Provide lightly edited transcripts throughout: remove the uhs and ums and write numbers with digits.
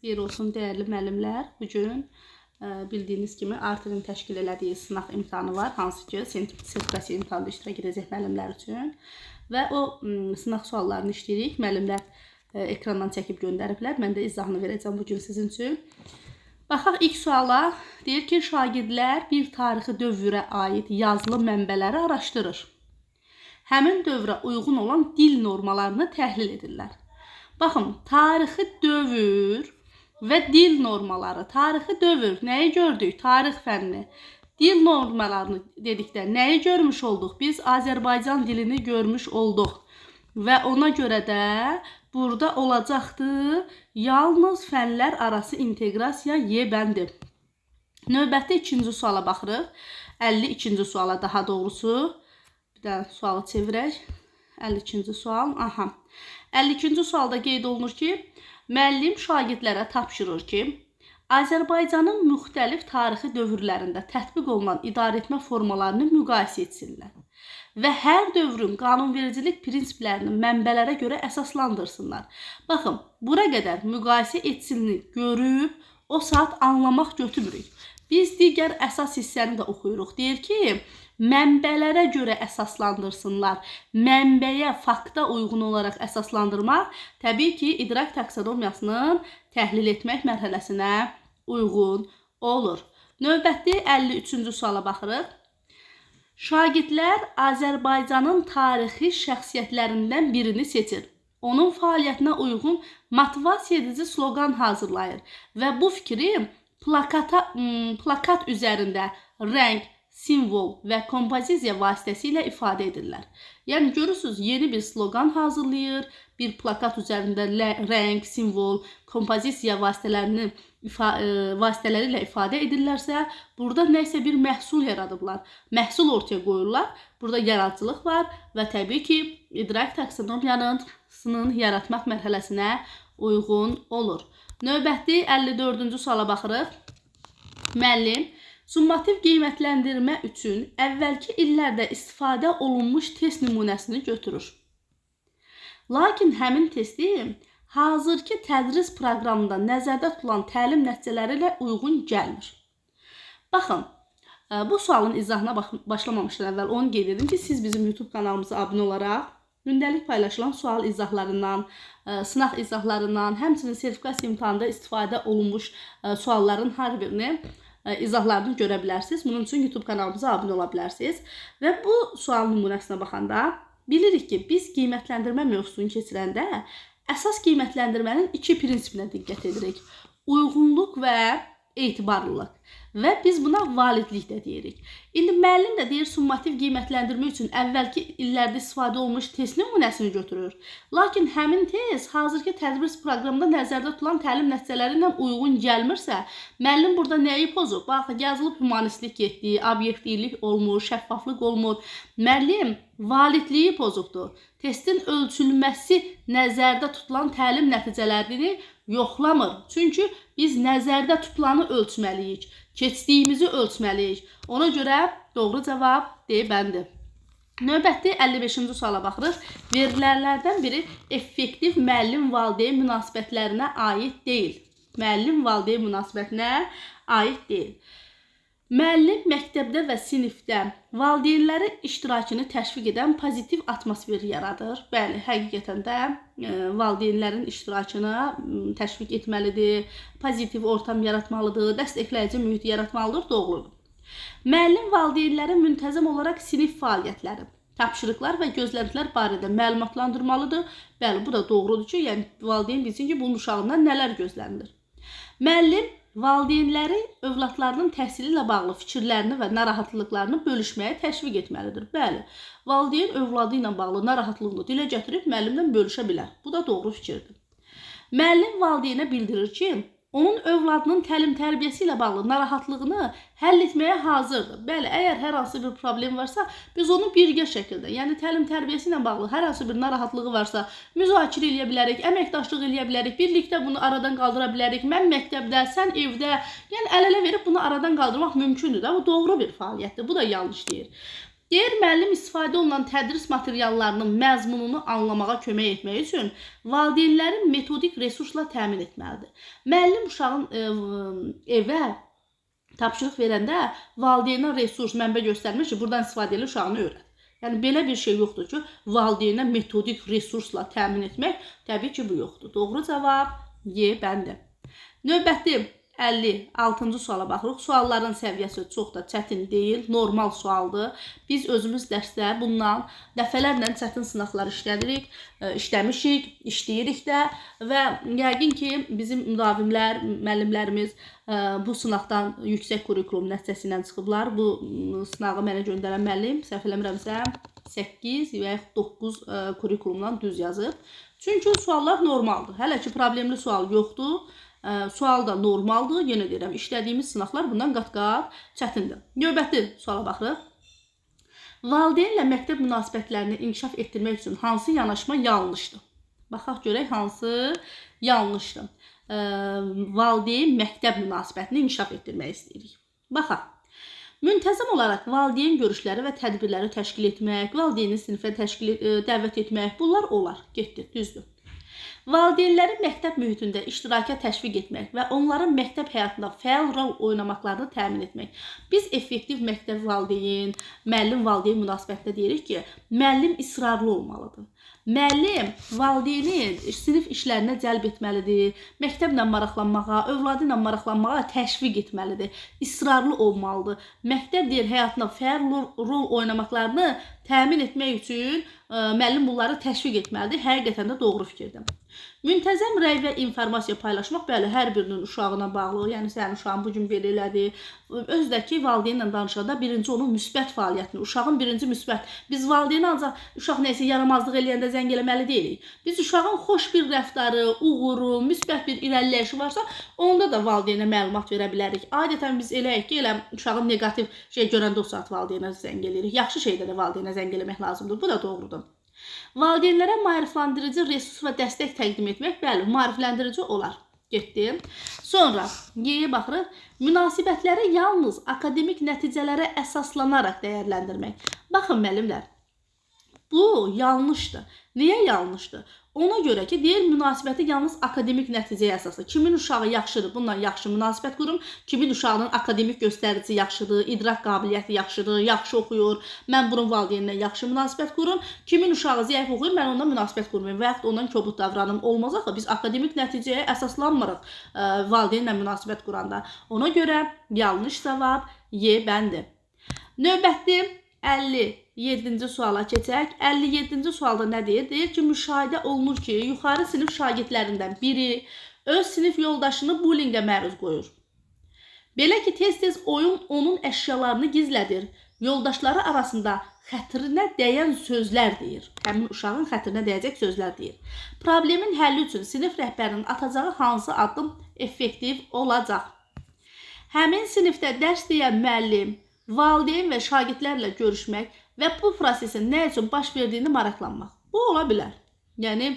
Xeyir olsun dəyərli müəllimlər. Bu gün bildiyiniz kimi Artırın təşkil elədiyi sınaq imtahanı var, hansı ki sertifikasiya imtahanında iştirak edəcək müəllimlər üçün və o sınaq suallarını işləyirik. Müəllimlər ekrandan çəkib göndəriblər. Mən də izahını verəcəm bu gün sizin üçün. Baxaq ilk suala. Deyir ki, şagirdlər bir tarixi dövrə aid yazılı mənbələri araşdırır. Həmin dövrə uyğun olan dil normalarını təhlil edirlər. Baxın, tarixi dövr və dil normaları. Tarixi dövr nəyi gördük? Tarix fənni. Dil normalarını dedikdə nəyi görmüş olduq? Biz Azərbaycan dilini görmüş olduq. Və ona görə də burada olacaqdı yalnız fənlər arası inteqrasiya Y bəndi. Növbəti ikinci suala baxırıq. 52-ci suala daha doğrusu. Bir də sualı çevirək. 52-ci sual. Aha. 52-ci sualda qeyd olunur ki, müəllim şagirdlərə tapşırır ki, Azərbaycanın müxtəlif tarixi dövrlərində tətbiq olunan idarəetmə formalarını müqayisə etsinlər və hər dövrün qanunvericilik prinsiplərini mənbələrə görə əsaslandırsınlar. Baxın, bura qədər müqayisə etsinini görüb o saat anlamaq götürmürük. Biz digər əsas hissəni də oxuyuruq. Deyir ki, mənbələrə görə əsaslandırsınlar. Mənbəyə, fakta uyğun olaraq əsaslandırmaq təbii ki, idrak taksonomiyasının təhlil etmək mərhələsinə uyğun olur. Növbəti 53-cü suala baxırıq. Şagirdlər Azərbaycanın tarixi şəxsiyyətlərindən birini seçir. Onun fəaliyyətinə uyğun motivasiya edici sloqan hazırlayır və bu fikri plakat üzərində rəng, simvol və kompozisiya vasitəsilə ifadə edirlər. Yəni görürsünüz, yeni bir sloqan hazırlayır, bir plakat üzərində rəng, simvol, kompozisiya vasitələrini vasitələri ilə ifadə edirlərsə, burada nəsə bir məhsul yaradıblar. Məhsul ortaya qoyurlar. Burada yaradıcılıq var və təbii ki, idrak taksonomiyasının yaratmaq mərhələsinə uyğun olur. Növbəti 54-cü suala baxırıq. Müəllim summativ qiymətləndirmə üçün əvvəlki illərdə istifadə olunmuş test nümunəsini götürür. Lakin həmin testi hazırki tədris proqramında nəzərdə tutulan təlim nəticələri ilə uyğun gəlmir. Baxın, bu sualın izahına başlamamışdan əvvəl onu qeyd edim ki, siz bizim YouTube kanalımıza abunə olaraq gündəlik paylaşılan sual izahlarından, sınaq izahlarından, həmçinin sertifikasiya imtahanında istifadə olunmuş sualların hər birini izahlarını görə bilərsiniz. Bunun üçün YouTube kanalımıza abunə ola bilərsiniz. Və bu sual nümunəsinə baxanda bilirik ki, biz qiymətləndirmə mövzusunu keçirəndə əsas qiymətləndirmənin iki prinsipinə diqqət edirik. Uyğunluq və etibarlılıq. Və biz buna validlik də deyirik. İndi müəllim də deyir, summativ qiymətləndirmə üçün əvvəlki illərdə istifadə olunmuş test nümunəsini götürür. Lakin həmin test hazırki tədris proqramında nəzərdə tutulan təlim nəticələri ilə uyğun gəlmirsə, müəllim burada nəyi pozub? Bax, yazılıb humanistlik getdi, obyektivlik olmur, şəffaflıq olmur. Müəllim validliyi pozubdur. Testin ölçülməsi nəzərdə tutulan təlim nəticələrini yoxlamır. Çünki biz nəzərdə tutulanı ölçməliyik, keçdiyimizi ölçməliyik. Ona görə doğru cavab D bəndi. Növbəti 55-ci suala baxırıq. Verilənlərdən biri effektiv müəllim-valideyn münasibətlərinə aid deyil. Müəllim-valideyn münasibətinə aid deyil. Müəllim məktəbdə və sinifdə valideynlərin iştirakını təşviq edən pozitiv atmosfer yaradır. Bəli, həqiqətən də valideynlərin iştirakını təşviq etməlidir, pozitiv ortam yaratmalıdır, dəstəkləyici mühit yaratmalıdır, doğrudur. Müəllim valideynləri müntəzəm olaraq sinif fəaliyyətləri, tapşırıqlar və gözləntilər barədə məlumatlandırmalıdır. Bəli, bu da doğrudur ki, yəni valideyn bilsin ki, bunun uşağından nələr gözlənilir. Müəllim valideynləri övladlarının təhsili ilə bağlı fikirlərini və narahatlıqlarını bölüşməyə təşviq etməlidir. Bəli, valideyn övladı ilə bağlı narahatlığını dilə gətirib müəllimlə bölüşə bilər. Bu da doğru fikirdir. Müəllim valideynə bildirir ki, onun övladının təlim-tərbiyəsi ilə bağlı narahatlığını həll etməyə hazırdır. Bəli, əgər hər hansı bir problem varsa, biz onu birgə şəkildə, yəni təlim-tərbiyəsi ilə bağlı hər hansı bir narahatlığı varsa, müzakirə eləyə bilərik, əməkdaşlıq eləyə bilərik, birlikdə bunu aradan qaldıra bilərik. Mən məktəbdə, sən evdə, yəni əl-ələ verib bunu aradan qaldırmaq mümkündür də. Bu doğru bir fəaliyyətdir. Bu da yanlış deyil. Deyir, müəllim istifadə olunan tədris materiallarının məzmununu anlamağa kömək etmək üçün valideynləri metodik resursla təmin etməlidir. Müəllim uşağın evə tapşırıq verəndə valideynə resurs, mənbə göstərmir ki, buradan istifadə elə uşağını öyrət. Yəni, belə bir şey yoxdur ki, valideynə metodik resursla təmin etmək, təbii ki, bu yoxdur. Doğru cavab Y bəndi. Növbəti 56-cı suala baxırıq. Sualların səviyyəsi çox da çətin deyil, normal sualdır. Biz özümüz dərsdə bundan dəfələrlə çətin sınaqlar işlədirik, işləmişik, işləyirik də və yəqin ki, bizim müdavimlər, müəllimlərimiz bu sınaqdan yüksək kurikulum nəticəsi ilə çıxıblar. Bu sınağı mənə göndərən müəllim, səhv eləmirəmsə, 8 və yaxud 9 kurikulumdan düz yazıb. Çünki suallar normaldır. Hələ ki, problemli sual yoxdur. Sual da normaldır. Yenə deyirəm, işlədiyimiz sınaqlar bundan qat-qat çətindir. Növbəti suala baxırıq. Valideynlə məktəb münasibətlərini inkişaf etdirmək üçün hansı yanaşma yanlışdır? Baxaq görək hansı yanlışdır. Valideyn məktəb münasibətini inkişaf etdirmək istəyirik. Baxaq. Müntəzəm olaraq valideyn görüşləri və tədbirləri təşkil etmək, valideyni sinifə dəvət etmək, bunlar olar. Getdi, düzdür. Valideynləri məktəb mühitində iştiraka təşviq etmək və onların məktəb həyatında fəal rol oynamaqlarını təmin etmək. Biz effektiv məktəb valideyn, müəllim valideyn münasibətində deyirik ki, müəllim israrlı olmalıdır. Müəllim valideyni sinif işlərinə cəlb etməlidir, məktəblə maraqlanmağa, övladı ilə maraqlanmağa təşviq etməlidir, israrlı olmalıdır. Məktəb deyir, həyatında fəal rol oynamaqlarını təmin etmək üçün müəllim bunları təşviq etməlidir. Həqiqətən də doğru fikirdir. Müntəzəm rəy və informasiya paylaşmaq, bəli, hər birinin uşağına bağlı, yəni sənin uşağın bugün belə elədi. Özdəki valideynlə danışanda birinci onun müsbət fəaliyyətini, uşağın birinci müsbət. Biz valideyni ancaq uşaq nəyisə yaramazlıq eləyəndə zəng eləməli deyilik. Biz uşağın xoş bir rəftarı, uğuru, müsbət bir irəliləyişi varsa, onda da valideynə məlumat verə bilərik. Adətən biz eləyik ki, elə uşağın neqativ şey görəndə o saat valideynə zəng eləyirik. Yaxşı şeydə də valideynə zəng eləmək lazımdır. Bu da doğrudur. Valideynlərə maarifləndirici resurs və dəstək təqdim etmək, bəli, maarifləndirici olar. Getdim. Sonra Y-yə baxırıq. Münasibətləri yalnız akademik nəticələrə əsaslanaraq dəyərləndirmək. Baxın, müəllimlər, bu yanlışdır. Niyə yanlışdır? Ona görə ki, deyir, münasibəti yalnız akademik nəticəyə əsaslı. Kimin uşağı yaxşıdır, bununla yaxşı münasibət qurum. Kimin uşağının akademik göstəricisi yaxşıdır, idrak qabiliyyəti yaxşıdır, yaxşı oxuyur, mən bunun valideyninlə yaxşı münasibət qurum. Kimin uşağı zəif oxuyur, mən ondan münasibət qurmayım və yaxud ondan kobud davranım. Olmaz axı, biz akademik nəticəyə əsaslanmırıq valideynlə münasibət quranda. Ona görə yanlış cavab Y bəndi. Növbəti 57-ci suala keçək. 57-ci sualda nə deyir? Deyir ki, müşahidə olunur ki, yuxarı sinif şagirdlərindən biri öz sinif yoldaşını bullyingə məruz qoyur. Belə ki, tez-tez oyun onun əşyalarını gizlədir. Yoldaşları arasında xətrinə dəyən sözlər deyir. Həmin uşağın xətrinə dəyəcək sözlər deyir. Problemin həlli üçün sinif rəhbərinin atacağı hansı addım effektiv olacaq? Həmin sinifdə dərs deyən müəllim, valideyn və şagirdlərlə görüşmək və bu prosesin nə üçün baş verdiyini maraqlanmaq. Bu ola bilər. Yəni,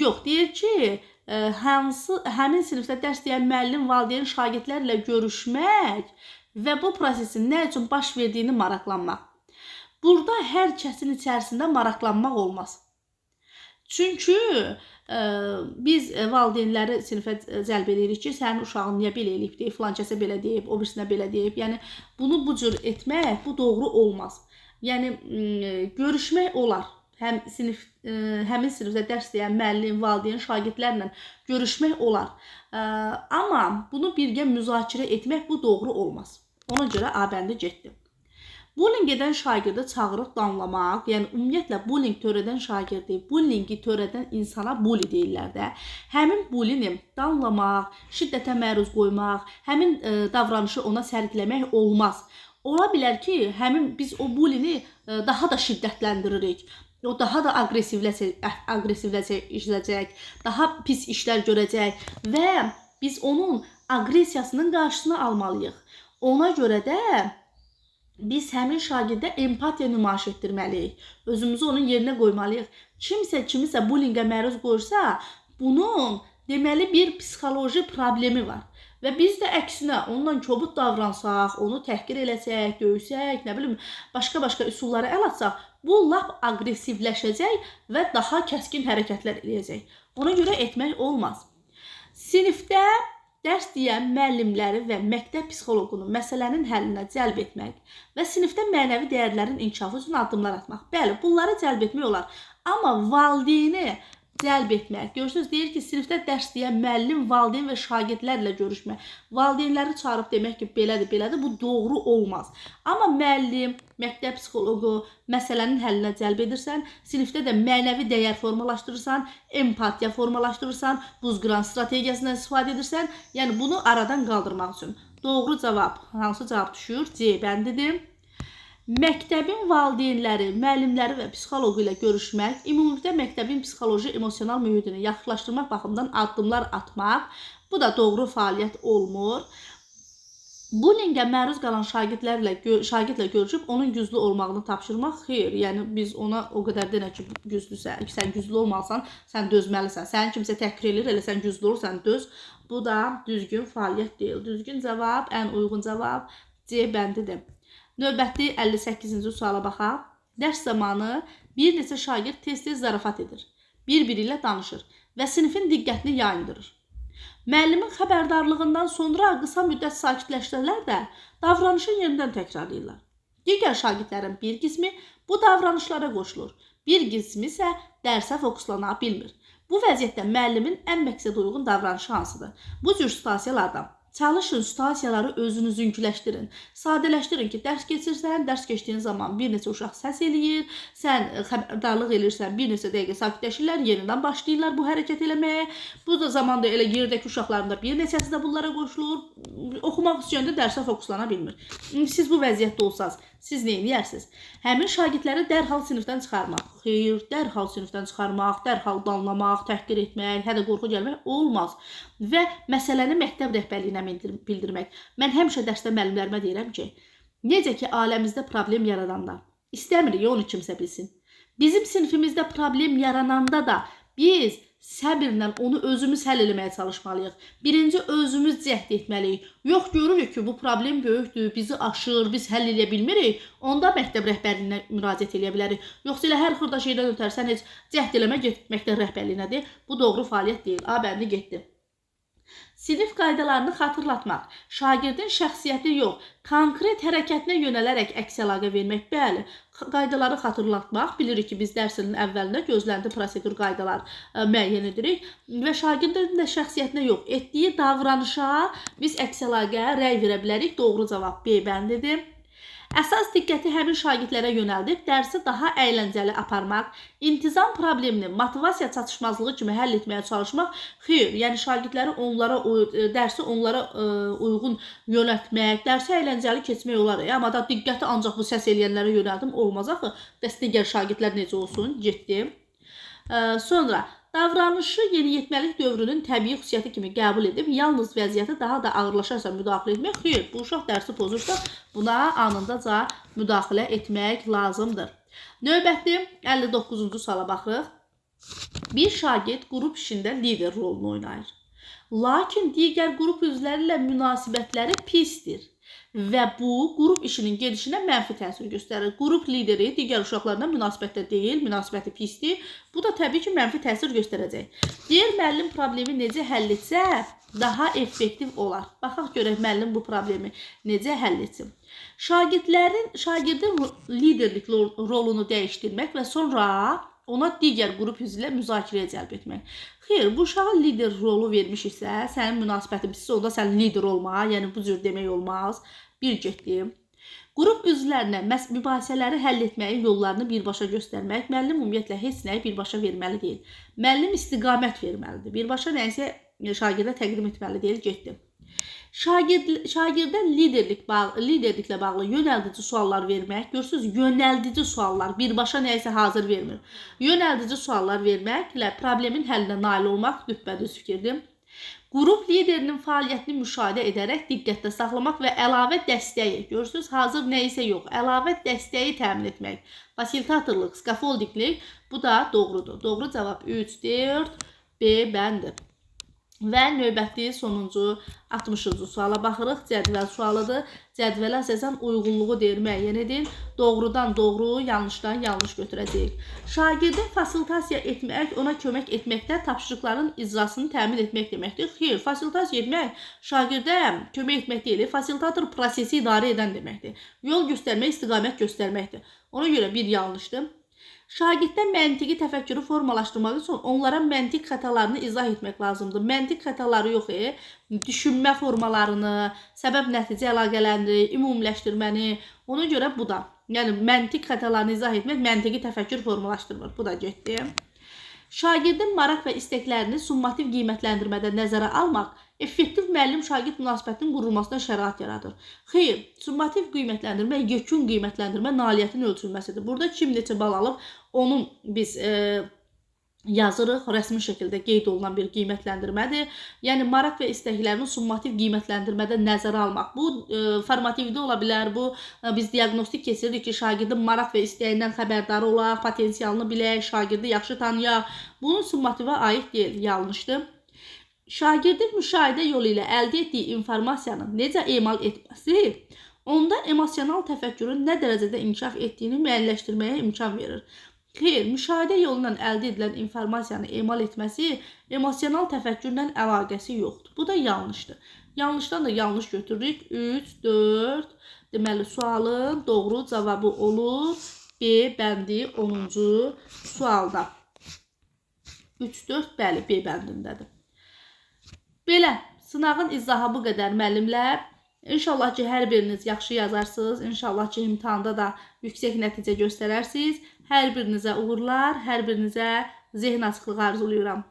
yox, deyir ki, həmin sinifdə dərs deyən müəllim, valideyn, şagirdlərlə görüşmək və bu prosesin nə üçün baş verdiyini maraqlanmaq. Burada hər kəsin içərisində maraqlanmaq olmaz. Çünki biz valideynləri sinifə cəlb edirik ki, sənin uşağın niyə belə eləyib, deyib, filan kəsə belə deyib, o birisinə belə deyib. Yəni, bunu bu cür etmək, bu doğru olmaz. Yəni, görüşmək olar. Həm həmin sinifdə dərs deyən müəllim, valideyn, şagirdlərlə görüşmək olar. Amma bunu birgə müzakirə etmək, bu doğru olmaz. Ona görə A bəndi getdi. Bullying edən şagirdi çağırıb danlamaq, yəni ümumiyyətlə bullying törədən şagirdi, bullyingi törədən insana bully deyirlər də. Həmin bullini danlamaq, şiddətə məruz qoymaq, həmin davranışı ona sərgiləmək olmaz. Ola bilər ki, həmin biz o bullini daha da şiddətləndiririk. O daha da aqressivləşəcək, daha pis işlər görəcək və biz onun aqressiyasının qarşısını almalıyıq. Ona görə də biz həmin şagirdə empatiya nümayiş etdirməliyik. Özümüzü onun yerinə qoymalıyıq. Kimsə kimisə bullyingə məruz qoyursa, bunun Deməli, bir psixoloji problemi var. Və biz də əksinə onunla kobud davransaq, onu təhqir eləsək, döysək, nə bilim, başqa-başqa üsullara əl atsaq, bu lap aqressivləşəcək və daha kəskin hərəkətlər eləyəcək. Ona görə etmək olmaz. Sinifdə dərs deyən müəllimləri və məktəb psixoloqunu məsələnin həllinə cəlb etmək və sinifdə mənəvi dəyərlərin inkişafı üçün addımlar atmaq. Bəli, bunları cəlb etmək olar. Amma valideyni cəlb etmək. Görürsünüz, deyir ki, sinifdə dərs deyən müəllim, valideyn və şagirdlərlə görüşmək. Valideynləri çağırıb demək ki, belədir, belədir, bu doğru olmaz. Amma müəllim, məktəb psixoloqu məsələnin həllinə cəlb edirsən, sinifdə də mənəvi dəyər formalaşdırırsan, empatiya formalaşdırırsan, buzqıran strategiyasından istifadə edirsən, yəni bunu aradan qaldırmaq üçün. Doğru cavab, hansı cavab düşür? C bəndidir. Məktəbin valideynləri, müəllimləri və psixoloqu ilə görüşmək, ümumilikdə məktəbin psixoloji emosional mühitini yaxşılaşdırmaq baxımından addımlar atmaq, bu da doğru fəaliyyət olmur. Bullyingə məruz qalan şagirdlə görüşüb onun güclü olmağını tapşırmaq, xeyr. Yəni biz ona o qədər denək ki, güclüsən, sən güclü olmalısan, sən dözməlisən. Səni kimsə təhqir eləyir, elə sən güclü olursan, döz. Bu da düzgün fəaliyyət deyil. Düzgün cavab, ən uyğun cavab C bəndidir. Növbəti 58-ci suala baxaq. Dərs zamanı bir neçə şagird tez-tez zarafat edir, bir-biri ilə danışır və sinifin diqqətini yayındırır. Müəllimin xəbərdarlığından sonra qısa müddət sakitləşsələr də davranışı yenidən təkrarlayırlar. Digər şagirdlərin bir qismi bu davranışlara qoşulur, bir qismi isə dərsə fokuslana bilmir. Bu vəziyyətdə müəllimin ən məqsədə uyğun davranışı hansıdır? Bu cür situasiyalardan çalışın, situasiyaları özünüzünküləşdirin. Sadələşdirin ki, dərs keçirsən, dərs keçdiyin zaman bir neçə uşaq səs eləyir, sən xəbərdarlıq eləyirsən, bir neçə dəqiqə sakitləşirlər, yenidən başlayırlar bu hərəkət eləməyə. Bu da zamanda elə yerdəki uşaqların da bir neçəsi də bunlara qoşulur. Oxumaq istəyəndə dərsə fokuslana bilmir. Siz bu vəziyyətdə olsanız, siz nə edərsiniz? Həmin şagirdləri dərhal sinifdən çıxarmaq. Xeyr, dərhal sinifdən çıxarmaq, dərhal danlamaq, təhqir etmək, hədə qorxu gəlmək olmaz. Və məsələni məktəb rəhbərliyinə bildirmək. Mən həmişə dərsdə müəllimlərimə deyirəm ki, necə ki ailəmizdə problem yaradanda, istəmirik onu kimsə bilsin. Bizim sinifimizdə problem yarananda da biz səbirlə onu özümüz həll eləməyə çalışmalıyıq. Birinci özümüz cəhd etməliyik. Yox, görürük ki, bu problem böyükdür, bizi aşır, biz həll eləyə bilmirik. Onda məktəb rəhbərliyinə müraciət eləyə bilərik. Yoxsa elə hər xırda şeydən ötəri sən heç cəhd eləmə, get məktəb rəhbərliyinədir. Bu doğru fəaliyyət deyil. A bəndi getdi. Sinif qaydalarını xatırlatmaq, şagirdin şəxsiyyəti yox, konkret hərəkətinə yönələrək əks əlaqə vermək. Bəli, qaydaları xatırlatmaq. Bilirik ki, biz dərsinin əvvəlində gözlənti prosedur qaydalar müəyyən edirik və şagirdin də şəxsiyyətinə yox, etdiyi davranışa biz əks əlaqə, rəy verə bilərik. Doğru cavab B bəndidir. Əsas diqqəti həmin şagirdlərə yönəldib, dərsi daha əyləncəli aparmaq, intizam problemini motivasiya çatışmazlığı kimi həll etməyə çalışmaq, xeyr, yəni şagirdləri onlara, dərsi onlara uyğun yönəltmək, dərsi əyləncəli keçmək olar. Amma da diqqəti ancaq bu səs eləyənlərə yönəldim, olmaz axı. Bəs digər şagirdlər necə olsun? Getdi. Sonra davranışı yeniyetməlik dövrünün təbii xüsusiyyəti kimi qəbul edib, yalnız vəziyyəti daha da ağırlaşarsa müdaxilə etmək, xeyr, bu uşaq dərsi pozursa, buna anındaca müdaxilə etmək lazımdır. Növbəti 59-cu suala baxırıq. Bir şagird qrup işində lider rolunu oynayır. Lakin digər qrup üzvləri ilə münasibətləri pisdir və bu qrup işinin gedişinə mənfi təsir göstərir. Qrup lideri digər uşaqlarla münasibətdə deyil, münasibəti pisdir. Bu da təbii ki, mənfi təsir göstərəcək. Deyir, müəllim problemi necə həll etsə, daha effektiv olar. Baxaq görək müəllim bu problemi necə həll etsin. Şagirdin liderlik rolunu dəyişdirmək və sonra ona digər qrup üzvü ilə müzakirəyə cəlb etmək. Xeyr, bu uşağa lider rolu vermişiksə, sənin münasibətin pissə, onda sən lider olma, yəni bu cür demək olmaz. Bir getdi. Qrup üzvlərinə mübahisələri həll etməyin yollarını birbaşa göstərmək. Müəllim ümumiyyətlə heç nəyi birbaşa verməli deyil. Müəllim istiqamət verməlidir. Birbaşa nəyisə şagirdə təqdim etməli deyil, getdi. Şagirdə liderliklə bağlı yönəldici suallar vermək. Görürsünüz, yönəldici suallar, birbaşa nəyisə hazır vermir. Yönəldici suallar verməklə problemin həllinə nail olmaq düppədüz fikirdir. Qrup liderinin fəaliyyətini müşahidə edərək diqqətdə saxlamaq və əlavə dəstəyi, görürsünüz, hazır nəyisə yox, əlavə dəstəyi təmin etmək. Fasilitatorluq, skafoldinglik, bu da doğrudur. Doğru cavab 3, 4, B bəndir. Və növbəti sonuncu 60-cı suala baxırıq. Cədvəl sualıdır. Cədvələ əsasən uyğunluğu deyir, müəyyən edin. Doğrudan doğru, yanlışdan yanlış götürəcəyik. Şagirdin fasilitasiya etmək, ona kömək etməkdə tapşırıqların icrasını təmin etmək deməkdir. Xeyr, fasilitasiya etmək şagirdə kömək etmək deyil, fasilitator prosesi idarə edən deməkdir. Yol göstərmək, istiqamət göstərməkdir. Ona görə bir yanlışdır. Şagirddə məntiqi təfəkkürü formalaşdırmaq üçün onlara məntiq xətalarını izah etmək lazımdır. Məntiq xətaları yox, düşünmə formalarını, səbəb-nəticə əlaqələrini, ümumiləşdirməni. Ona görə bu da, yəni məntiq xətalarını izah etmək məntiqi təfəkkür formalaşdırmır. Bu da getdi. Şagirdin maraq və istəklərini summativ qiymətləndirmədə nəzərə almaq effektiv müəllim-şagird münasibətinin qurulmasına şərait yaradır. Xeyr, summativ qiymətləndirmə yekun qiymətləndirmə nailiyyətin ölçülməsidir. Burada kim neçə bal alıb, onu biz yazırıq, rəsmi şəkildə qeyd olunan bir qiymətləndirmədir. Yəni maraq və istəklərini summativ qiymətləndirmədə nəzərə almaq. Bu formativdə ola bilər. Bu biz diaqnostik keçiririk ki, şagirdin maraq və istəyindən xəbərdar olaq, potensialını bilək, şagirdi yaxşı tanıyaq. Bunun summativə aid deyil, yanlışdır. Şagirdin müşahidə yolu ilə əldə etdiyi informasiyanı necə emal etməsi onda emosional təfəkkürün nə dərəcədə inkişaf etdiyini müəyyənləşdirməyə imkan verir. Xeyr, müşahidə yolu ilə əldə edilən informasiyanı emal etməsi emosional təfəkkürlə əlaqəsi yoxdur. Bu da yanlışdır. Yanlışdan da yanlış götürürük. 3, 4, deməli sualın doğru cavabı olur. B bəndi 10-cu sualda. 3, 4, bəli, B bəndindədir. Belə, sınağın izahı bu qədər müəllimlər. İnşallah ki, hər biriniz yaxşı yazarsınız. İnşallah ki, imtahanda da yüksək nəticə göstərərsiniz. Hər birinizə uğurlar, hər birinizə zehin açıqlığı arzulayıram.